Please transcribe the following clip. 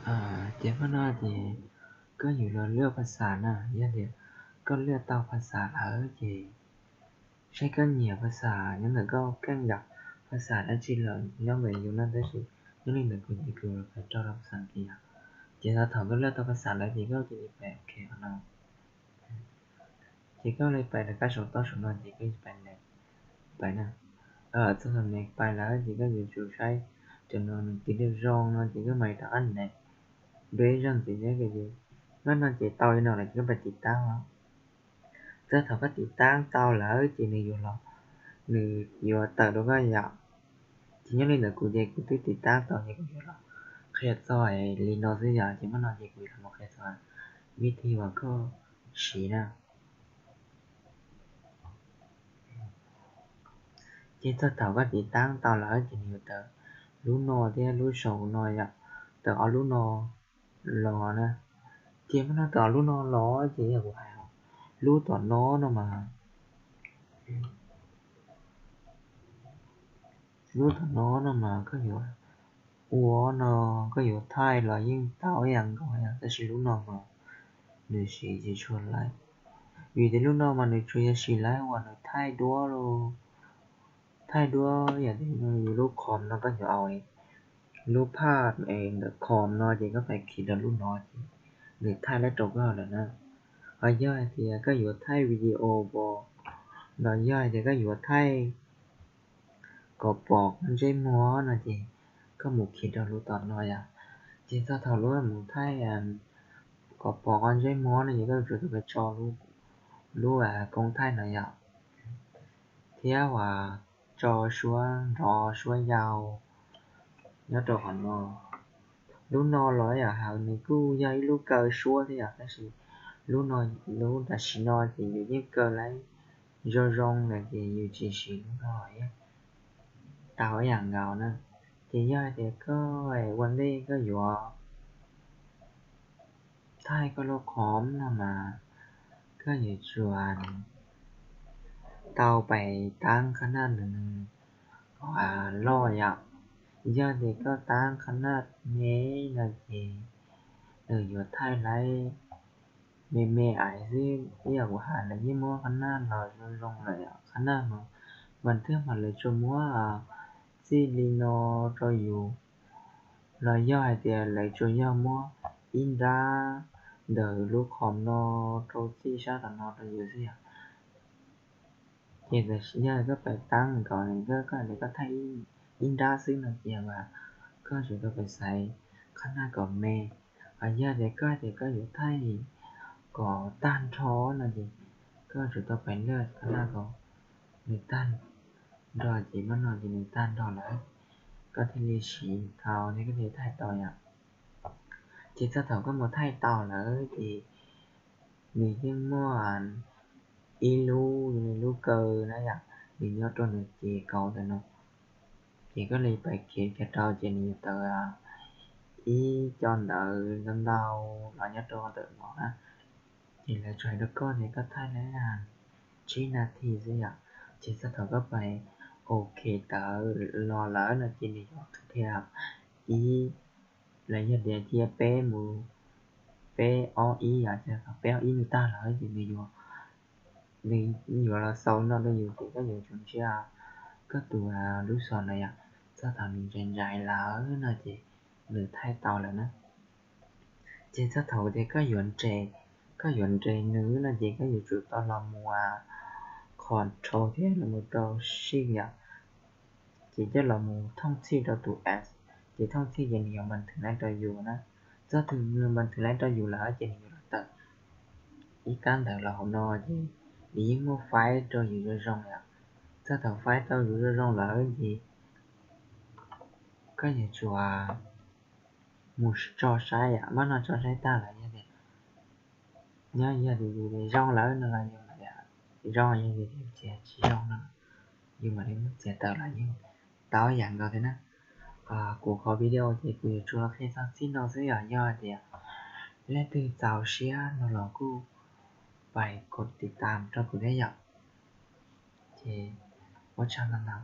Ces hmo no ces koj yuav los lwaj phas xas na, yog tias koj lwaj tau phas xas lawm ces saib koj nyiam phas xas nyob ntawm koj keej yom, phas xas dab tsi los nyob ntawm yus na, tab sis nyob li ntawm kuv ces kuv yuav los pais rau rau phas xas Askiv yom. Ces thaum koj lwaj tau phas xas lawm ces koj cia li pais OK no. Ces koj li pais rov qab saum toj saum no ces koj pais next, pais na. Txog thaum next pais lawm ces koj yuav tsum saib cov no nws tiv zoo zoo no ces koj mam li rov qab next dua ib zaug ntxiv. Nyob no ces tau li no lawm ces koj pais tiv taab os. Txog thaum koj tiv taab tau lawm ces nws yuav los, nws yuav tawm rau koj yom. Ces nyob li ntawm kuv ces kuv twb tiv taab tau ces kuv yuav los qhia txog li no xwb yom. Ces hmo no ces kuv yuav los qhia txog vib thib uas koj siv na. Ces txog thaum koj tiv taab tau lawm ces nws yuav tawm lub no thiab lub saum no yom, tawm ob lub no los na. Ces hmo no tawm ob lub no los ces yog kuv hais lub tom no no mas, lub tom no no mas koj yuav ua no, koj yuav thaij los yeej tau ib yam nkaus yom, tab sis lub no mas nws siv tsis tshua laib. Vim tias lub no mas nws tsuas yog siv laib uas nws thaij duab, thaij duab yom. Yus lub com no koj yuav ua lub pad ntawm com no ces koj pais khi rau lub no ces nws thaij laib rau koj lawm na. Ho yog hais tias koj yuav thaij video los yog hais tias koj yuav thaij kom pom qhov ntsej muag no ces koj mus khi rau lub tom no yom. Ces txog thaum lub mus thaij kom pom qhov ntsej muag no ces koj yuav tsum tau pais tso lub koob thaij no yom, thiab uas tso suab nrov suab yau nyob rau qhov no. Lub no los yam hais nws kuj yog ib lub kaw suab thiab yom, tab sis lub no, lub tam sim no ces yus yeej kaw laib zoo zoo lawm ces yus tsis siv lub no los yeej tau ib yam nkaus na. Ces yog hais tias koj ua ntej koj yuav thaij koj lub com no mas koj yuav tsum tau pais taab qhab naj nws loj yom. Yog tias koj taab qhab naj me no ces nws yuav thaij laib me me ais xwb. Ib yam kuv hais lawv yeej muab qhab naj los zoo zoo lawm yom, qhab naj mas mas twb mas lawv tsuas muab txij li no rau yus, los yog hais tias lawv tsuas yog muab ib nrab ntawm lub com no rau txij sab tom no rau yus xwb yom. Ces yog koj pais taab nkaus koj hais tias koj thaij ib nrab xwb no ces koj tsum tau pais xaiv qhab naj kom me. Ho yog tias koj hais tias koj yuav thaij kom tag nrho no ces koj tsum tau pais lwaj qhab naj kom nws tag nrho ces hmo no ces nws tag nrho lawm, koj thiaj li siv tau thiab koj thiaj li thaij tau yom. Ces txog thaum koj mus thaij tau lawm ces nws yeej muaj ib lub, lub kaw na yom, nws nyob rau nws ces kauv ntawm no. Ces koj li pais khiav kiag rau ces nws yuav tawm ib co ntawv ntau ntau los nyob rau ntawm no na. Ces lawv tsuas hais rau koj tias koj thaij laib tsib nas this xwb yom. Ces txog thaum koj pais OK tawm los lawm no ces nws yuav qhia ib, los yog tias cia peb mus, peb ob ib yom, ces thaum peb ob ib nws tag lawm ces nws yuav, nws yuav los xaus no rau yus ces koj yuav tsum ntsia koj tus lub xos no yom. Txog thaum nws ntsais ntsais lawm no ces nws thaij tau lawm na. Ces txog thaum tias koj yuav nres, koj yuav nres nws no ces koj yuav tsum tau los mus control thiab los mus rau shift yom. Ces coj los mus thooj txhij rau tus S, ces thooj txhij ces nws yuav npas thwv laib rau yus na. Txog thaum nws npas thwv laib rau yus lawm ces nws yuav los tawm ib kab ntawv los hauv no ces nws yeej muaj faib rau yus zoo zoo yom. Txog thaum faib rau yus zoo zoo lawm ces koj yuav tsum mus tso saib yom, hmo no tso saib tag lawm yog tias, nyob yog tias yus zoo lawm no los yus mam li zoo, yog tias yus tsis zoo no yus mam li muab txiav tawm los yeej tau ib yam nkaus thiab na. Kuv qhov video ces kuv yuav tsuas los qhia txog txij no xwb yom, yog tias leej twg txaus siab no los kuj pais kov tiv tam rau kuv thiab yom. Ces ua tsaug ntau ntau.